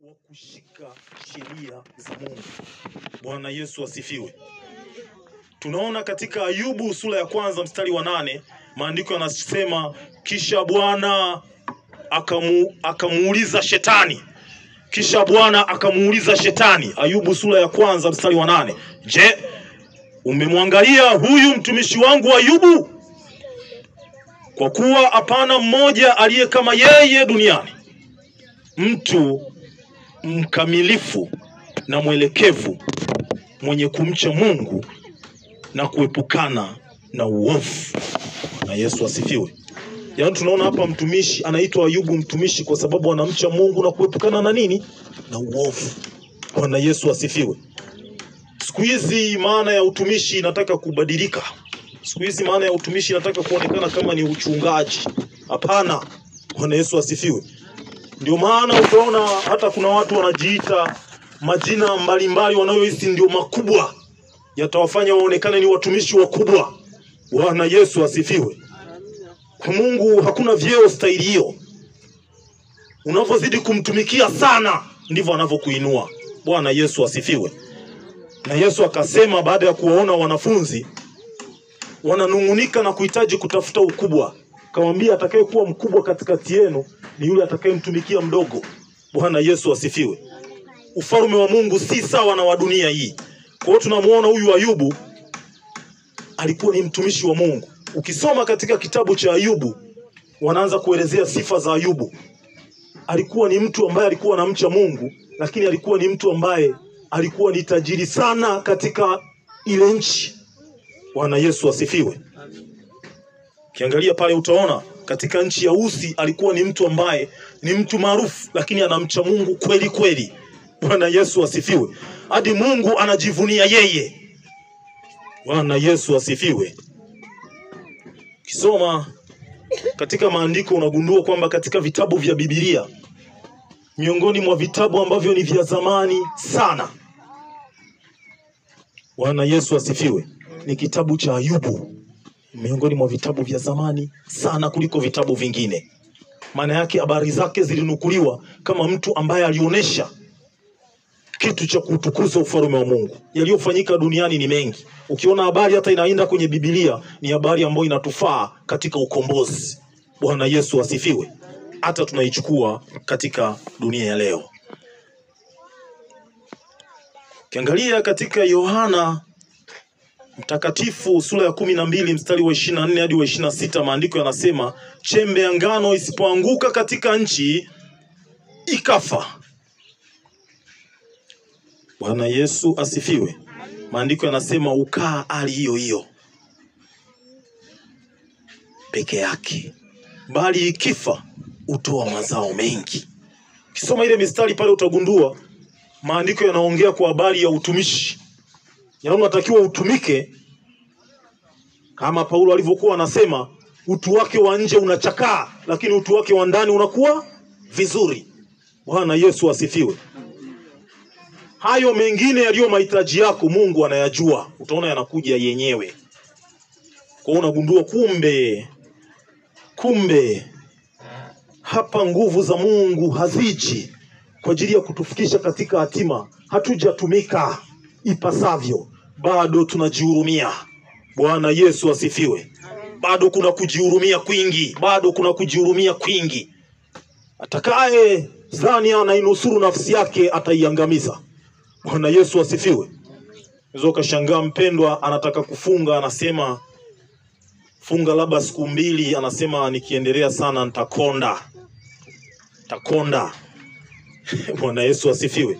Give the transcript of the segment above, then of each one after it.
wa kushika sheria za Mungu. Bwana Yesu asifiwe. Tunaona katika Ayubu sura ya 1 mstari wa 8, maandiko yanasema, kisha Bwana akamuuliza shetani. Kisha Bwana akamuuliza shetani, Ayubu sura ya 1 mstari wa 8, je, umemwangalia huyu mtumishi wangu Ayubu? Kwa kuwa hapana mmoja aliye kama yeye duniani, mtu mkamilifu na mwelekevu, mwenye kumcha Mungu na kuepukana na uovu. Na Yesu asifiwe. Yaani tunaona hapa mtumishi anaitwa Ayubu mtumishi kwa sababu anamcha Mungu na kuepukana na nini? Na uovu. Bwana Yesu asifiwe. Siku hizi maana ya utumishi inataka kubadilika. Siku hizi maana ya utumishi inataka kuonekana kama ni uchungaji. Hapana. Bwana Yesu asifiwe. Ndio maana utaona hata kuna watu wanajiita majina mbalimbali wanayohisi ndio makubwa, yatawafanya waonekane ni watumishi wakubwa. Bwana Yesu asifiwe. Kwa Mungu hakuna vyeo staili hiyo. Unapozidi kumtumikia sana ndivyo anavyokuinua. Bwana Yesu asifiwe. Na Yesu akasema baada ya kuwaona wanafunzi wananungunika na kuhitaji kutafuta ukubwa, akamwambia atakayekuwa mkubwa katikati yenu ni yule atakayemtumikia mdogo. Bwana Yesu asifiwe. Ufalme wa Mungu si sawa na wa dunia hii. Kwa hiyo tunamuona huyu Ayubu alikuwa ni mtumishi wa Mungu. Ukisoma katika kitabu cha Ayubu, wanaanza kuelezea sifa za Ayubu. Alikuwa ni mtu ambaye alikuwa anamcha Mungu, lakini alikuwa ni mtu ambaye alikuwa ni tajiri sana katika ile nchi. Bwana Yesu asifiwe. Ukiangalia pale utaona katika nchi ya Usi alikuwa ni mtu ambaye ni mtu maarufu, lakini anamcha Mungu kweli kweli. Bwana Yesu asifiwe. Hadi Mungu anajivunia yeye. Bwana Yesu asifiwe. Kisoma katika maandiko unagundua kwamba katika vitabu vya Biblia, miongoni mwa vitabu ambavyo ni vya zamani sana, Bwana Yesu asifiwe, ni kitabu cha Ayubu. Miongoni mwa vitabu vya zamani sana kuliko vitabu vingine. Maana yake habari zake zilinukuliwa kama mtu ambaye alionesha kitu cha kutukuza ufalme wa Mungu. Yaliyofanyika duniani ni mengi. Ukiona habari hata inaenda kwenye Biblia, ni habari ambayo inatufaa katika ukombozi. Bwana Yesu asifiwe. Hata tunaichukua katika dunia ya leo. Ukiangalia katika Yohana Mtakatifu sura ya 12 mstari wa 24 hadi wa 26, maandiko yanasema, chembe ya ngano isipoanguka katika nchi ikafa. Bwana Yesu asifiwe. Maandiko yanasema ukaa hali hiyo hiyo peke yake, bali ikifa utoa mazao mengi. Kisoma ile mistari pale utagundua maandiko yanaongea kwa habari ya utumishi. Yaani unatakiwa utumike kama Paulo alivyokuwa anasema, utu wake wa nje unachakaa, lakini utu wake wa ndani unakuwa vizuri. Bwana Yesu asifiwe. Hayo mengine yaliyo mahitaji yako Mungu anayajua, utaona yanakuja yenyewe. Kwa hiyo unagundua kumbe hapa nguvu za Mungu haziji kwa ajili ya kutufikisha katika hatima. Hatujatumika ipasavyo, bado tunajihurumia. Bwana Yesu asifiwe. Bado kuna kujihurumia kwingi, bado kuna kujihurumia kwingi. Atakaye dhani anainusuru nafsi yake ataiangamiza. Bwana Yesu asifiwe. Unaweza ukashangaa mpendwa anataka kufunga, anasema funga labda siku 2, anasema nikiendelea sana nitakonda. Nitakonda. Bwana Yesu asifiwe.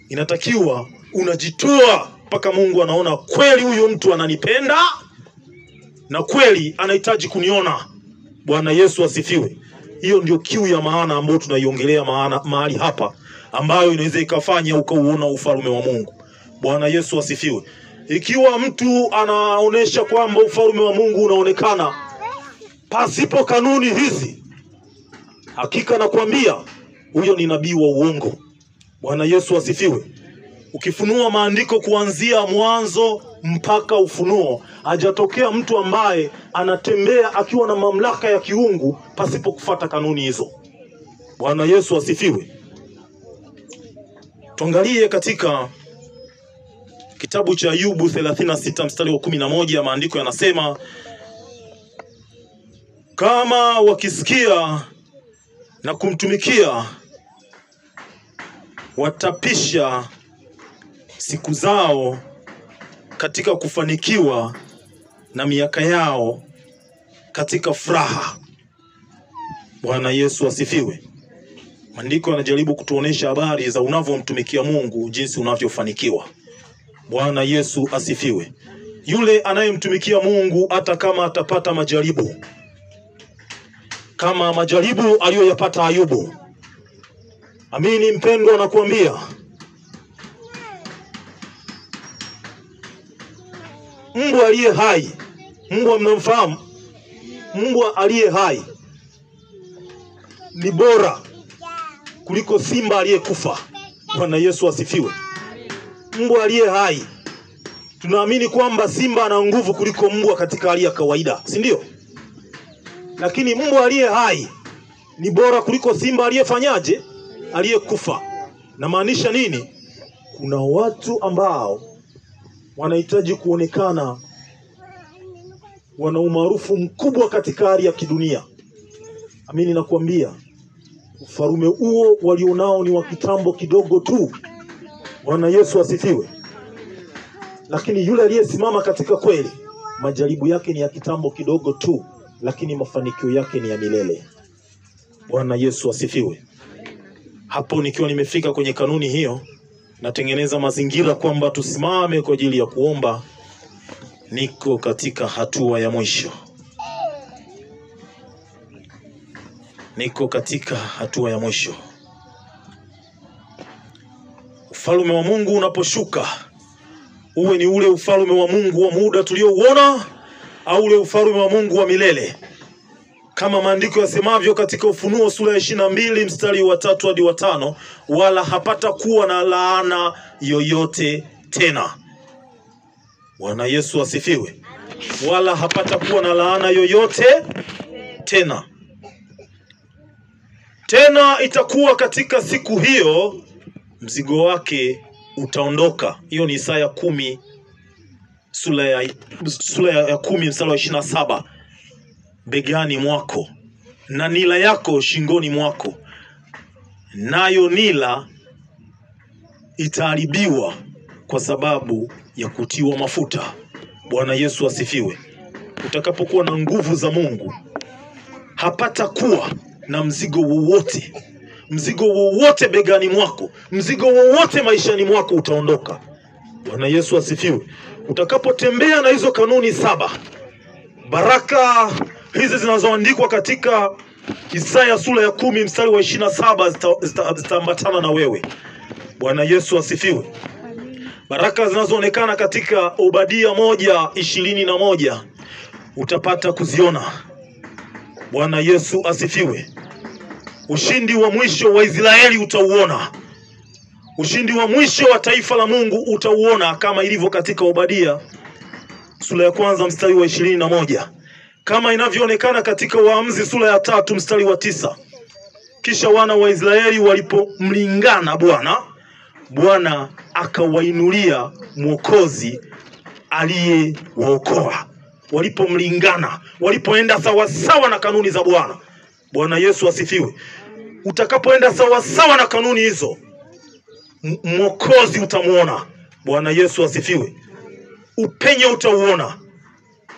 Inatakiwa unajitoa mpaka Mungu anaona kweli huyu mtu ananipenda na kweli anahitaji kuniona. Bwana Yesu asifiwe. Hiyo ndio kiu ya maana ambayo tunaiongelea maana mahali hapa, ambayo inaweza ikafanya ukauona ufalme wa Mungu. Bwana Yesu asifiwe. Ikiwa mtu anaonesha kwamba ufalme wa Mungu unaonekana pasipo kanuni hizi, hakika nakwambia huyo ni nabii wa uongo. Bwana Yesu asifiwe. Ukifunua maandiko kuanzia mwanzo mpaka Ufunuo, hajatokea mtu ambaye anatembea akiwa na mamlaka ya kiungu pasipo kufuata kanuni hizo. Bwana Yesu asifiwe. Tuangalie katika kitabu cha Ayubu 36 mstari wa 11, maandiko yanasema, kama wakisikia na kumtumikia watapisha siku zao katika kufanikiwa na miaka yao katika furaha. Bwana Yesu asifiwe. Maandiko yanajaribu kutuonesha habari za unavyomtumikia Mungu, jinsi unavyofanikiwa. Bwana Yesu asifiwe. Yule anayemtumikia Mungu hata kama atapata majaribu, kama majaribu aliyoyapata Ayubu, amini mpendwa, nakuambia mbwa aliye hai, mbwa mnamfahamu, mbwa aliye hai ni bora kuliko simba aliyekufa. Bwana Yesu asifiwe. Mbwa aliye hai, tunaamini kwamba simba ana nguvu kuliko mbwa katika hali ya kawaida, si ndio? Lakini mbwa aliye hai ni bora kuliko simba aliyefanyaje? Aliyekufa. Na maanisha nini? Kuna watu ambao wanahitaji kuonekana wana umaarufu mkubwa katika hali ya kidunia. Amini nakuambia, ufalume huo walionao ni wa kitambo kidogo tu. Bwana Yesu asifiwe. Lakini yule aliyesimama katika kweli, majaribu yake ni ya kitambo kidogo tu, lakini mafanikio yake ni ya milele. Bwana Yesu asifiwe. Hapo nikiwa nimefika kwenye kanuni hiyo, natengeneza mazingira kwamba tusimame kwa ajili ya kuomba. Niko katika hatua ya mwisho. Niko katika hatua ya mwisho. Ufalme wa Mungu unaposhuka, uwe ni ule ufalme wa Mungu wa muda tuliouona au ule ufalme wa Mungu wa milele, kama maandiko yasemavyo katika Ufunuo sura ya 22 mstari wa 3 hadi wa 5, wala hapata kuwa na laana yoyote tena. Bwana Yesu asifiwe. Wala hapata kuwa na laana yoyote tena. Tena itakuwa katika siku hiyo mzigo wake utaondoka. Hiyo ni Isaya 10 sura ya 10 mstari wa 27. Begani mwako na nila yako shingoni mwako, nayo nila itaharibiwa kwa sababu ya kutiwa mafuta. Bwana Yesu asifiwe. Utakapokuwa na nguvu za Mungu, hapata kuwa na mzigo wowote. Mzigo wowote begani mwako, mzigo wowote maishani mwako utaondoka. Bwana Yesu asifiwe. Utakapotembea na hizo kanuni 7, baraka hizi zinazoandikwa katika Isaya sura ya 10 mstari wa 27 zitaambatana na wewe. Bwana Yesu asifiwe. Baraka zinazoonekana katika Obadia 1:21 utapata kuziona. Bwana Yesu asifiwe. Ushindi wa mwisho wa Israeli utauona. Ushindi wa mwisho wa taifa la Mungu utauona, kama ilivyo katika Obadia sura ya 1 mstari wa 21, kama inavyoonekana katika Waamuzi sura ya 3 mstari wa 9. Kisha wana wa Israeli walipomlingana Bwana, Bwana akawainulia Mwokozi aliyewaokoa. Walipomlingana, walipoenda sawa sawa na kanuni za Bwana. Bwana Yesu asifiwe. Utakapoenda sawa sawa na kanuni hizo, Mwokozi utamuona. Bwana Yesu asifiwe. Upenyo utauona.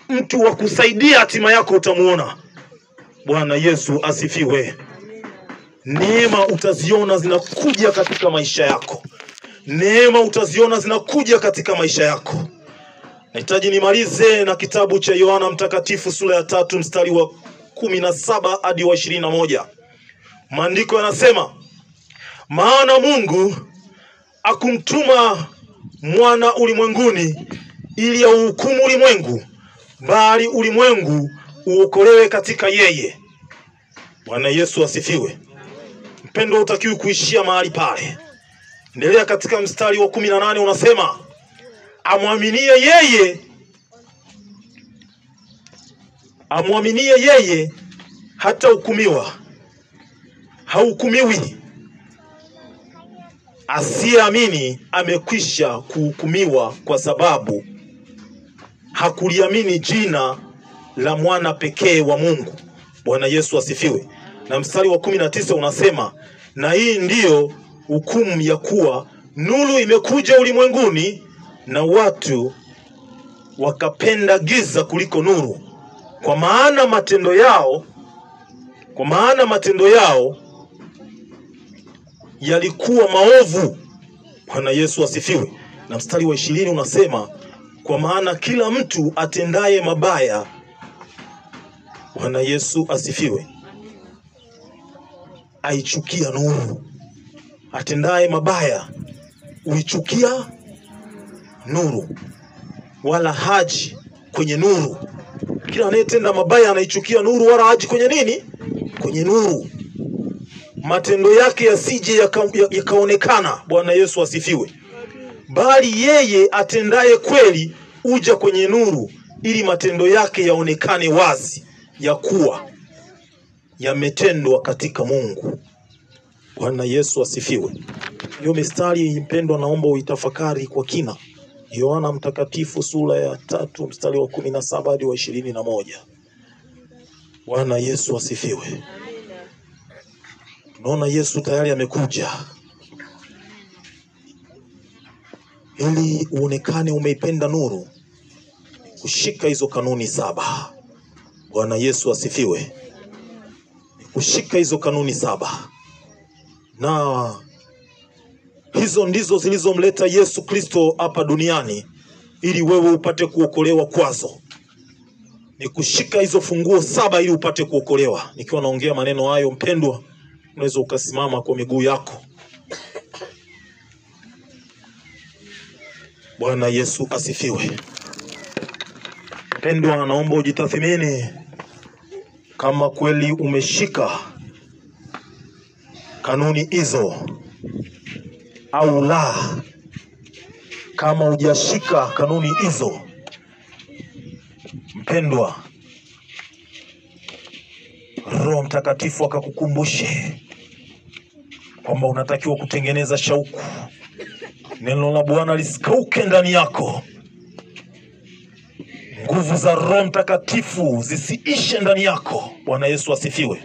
Mtu wa kusaidia hatima yako utamuona. Bwana Yesu asifiwe. Neema utaziona zinakuja katika maisha yako. Neema utaziona zinakuja katika maisha yako. Nahitaji nimalize na kitabu cha Yohana Mtakatifu sura ya 3 mstari wa 17 hadi wa 21. Maandiko yanasema, maana Mungu akumtuma mwana ulimwenguni ili auhukumu ulimwengu, bali ulimwengu uokolewe katika yeye. Bwana Yesu asifiwe. Mpendwa, hutakiwi kuishia mahali pale. Endelea katika mstari wa 18, unasema, amwaminie yeye hata hukumiwa, hahukumiwi. Asiyeamini amekwisha kuhukumiwa kwa sababu hakuliamini jina la mwana pekee wa Mungu. Bwana Yesu asifiwe. Na mstari wa 19 unasema, na hii ndiyo hukumu ya kuwa nuru imekuja ulimwenguni na watu wakapenda giza kuliko nuru, kwa maana matendo yao yalikuwa maovu. Bwana Yesu asifiwe. Na mstari wa 20 unasema, kwa maana kila mtu atendaye mabaya, Bwana Yesu asifiwe, aichukia nuru. Atendaye mabaya uichukia nuru, wala haji kwenye nuru. Kila anayetenda mabaya anaichukia nuru, wala haji kwenye nini? Kwenye nuru, matendo yake yasije yakaonekana. Bwana Yesu asifiwe. Bali yeye atendaye kweli uja kwenye nuru, ili matendo yake yaonekane wazi ya kuwa yametendwa katika Mungu. Bwana Yesu asifiwe. Hiyo mistari mpendwa, naomba uitafakari kwa kina. Yohana Mtakatifu sura ya 3 mstari wa 17 hadi wa 21. Bwana Yesu asifiwe. Tunaona Yesu tayari amekuja ili uonekane umeipenda nuru, kushika hizo kanuni 7. Bwana Yesu asifiwe. Kushika hizo kanuni 7. Na hizo ndizo zilizomleta Yesu Kristo hapa duniani ili wewe upate kuokolewa kwazo. Ni kushika hizo funguo 7 ili upate kuokolewa. Nikiwa naongea maneno hayo mpendwa, unaweza ukasimama kwa miguu yako. Bwana Yesu asifiwe. Mpendwa, naomba ujitathmini kama kweli umeshika kanuni hizo au la. Kama hujashika kanuni hizo mpendwa, Roho Mtakatifu akakukumbushe kwamba unatakiwa kutengeneza shauku. Neno la Bwana lisikauke ndani yako. Nguvu za Roho Mtakatifu zisiishe ndani yako. Bwana Yesu asifiwe.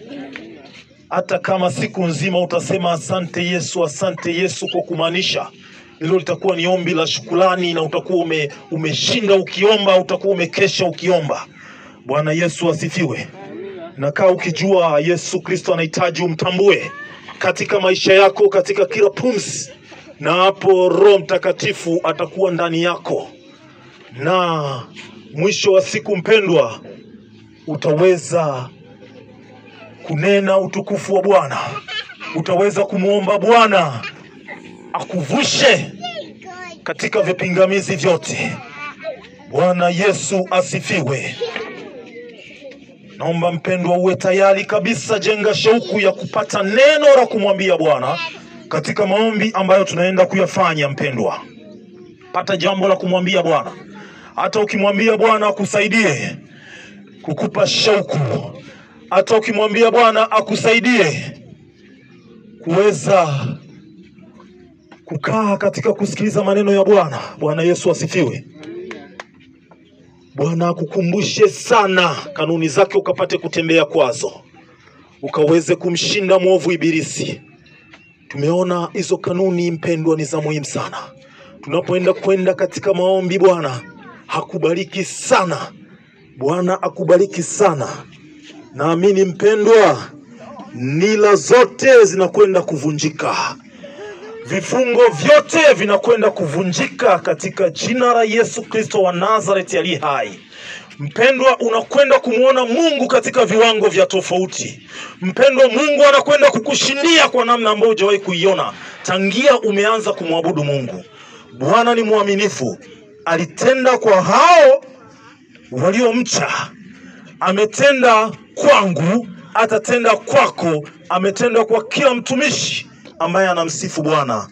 Hata kama siku nzima utasema asante Yesu, asante Yesu, kwa kumaanisha hilo litakuwa ni ombi la shukrani, na utakuwa umeshinda ukiomba, utakuwa umekesha ukiomba. Bwana Yesu asifiwe. Na kaa ukijua Yesu Kristo anahitaji umtambue katika maisha yako, katika kila pumzi, na hapo Roho Mtakatifu atakuwa ndani yako. Na mwisho wa siku mpendwa, utaweza kunena utukufu wa Bwana. Utaweza kumuomba Bwana akuvushe katika vipingamizi vyote. Bwana Yesu asifiwe. Naomba mpendwa uwe tayari kabisa, jenga shauku ya kupata neno la kumwambia Bwana katika maombi ambayo tunaenda kuyafanya. Mpendwa, pata jambo la kumwambia Bwana. Hata ukimwambia Bwana akusaidie kukupa shauku, hata ukimwambia Bwana akusaidie kuweza kukaa katika kusikiliza maneno ya Bwana. Bwana Yesu asifiwe. Bwana akukumbushe sana kanuni zake, ukapate kutembea kwazo, ukaweze kumshinda mwovu ibilisi. Tumeona hizo kanuni mpendwa ni za muhimu sana. Tunapoenda kwenda katika maombi, Bwana hakubariki sana. Bwana akubariki sana. Naamini mpendwa, nila zote zinakwenda kuvunjika, vifungo vyote vinakwenda kuvunjika katika jina la Yesu Kristo wa Nazareti aliye hai. Mpendwa, unakwenda kumuona Mungu katika viwango vya tofauti. Mpendwa, Mungu anakwenda kukushindia kwa namna ambayo hujawahi kuiona tangia umeanza kumwabudu Mungu. Bwana ni mwaminifu, alitenda kwa hao waliomcha. Ametenda kwangu, atatenda kwako, ametenda kwa kila mtumishi ambaye anamsifu Bwana.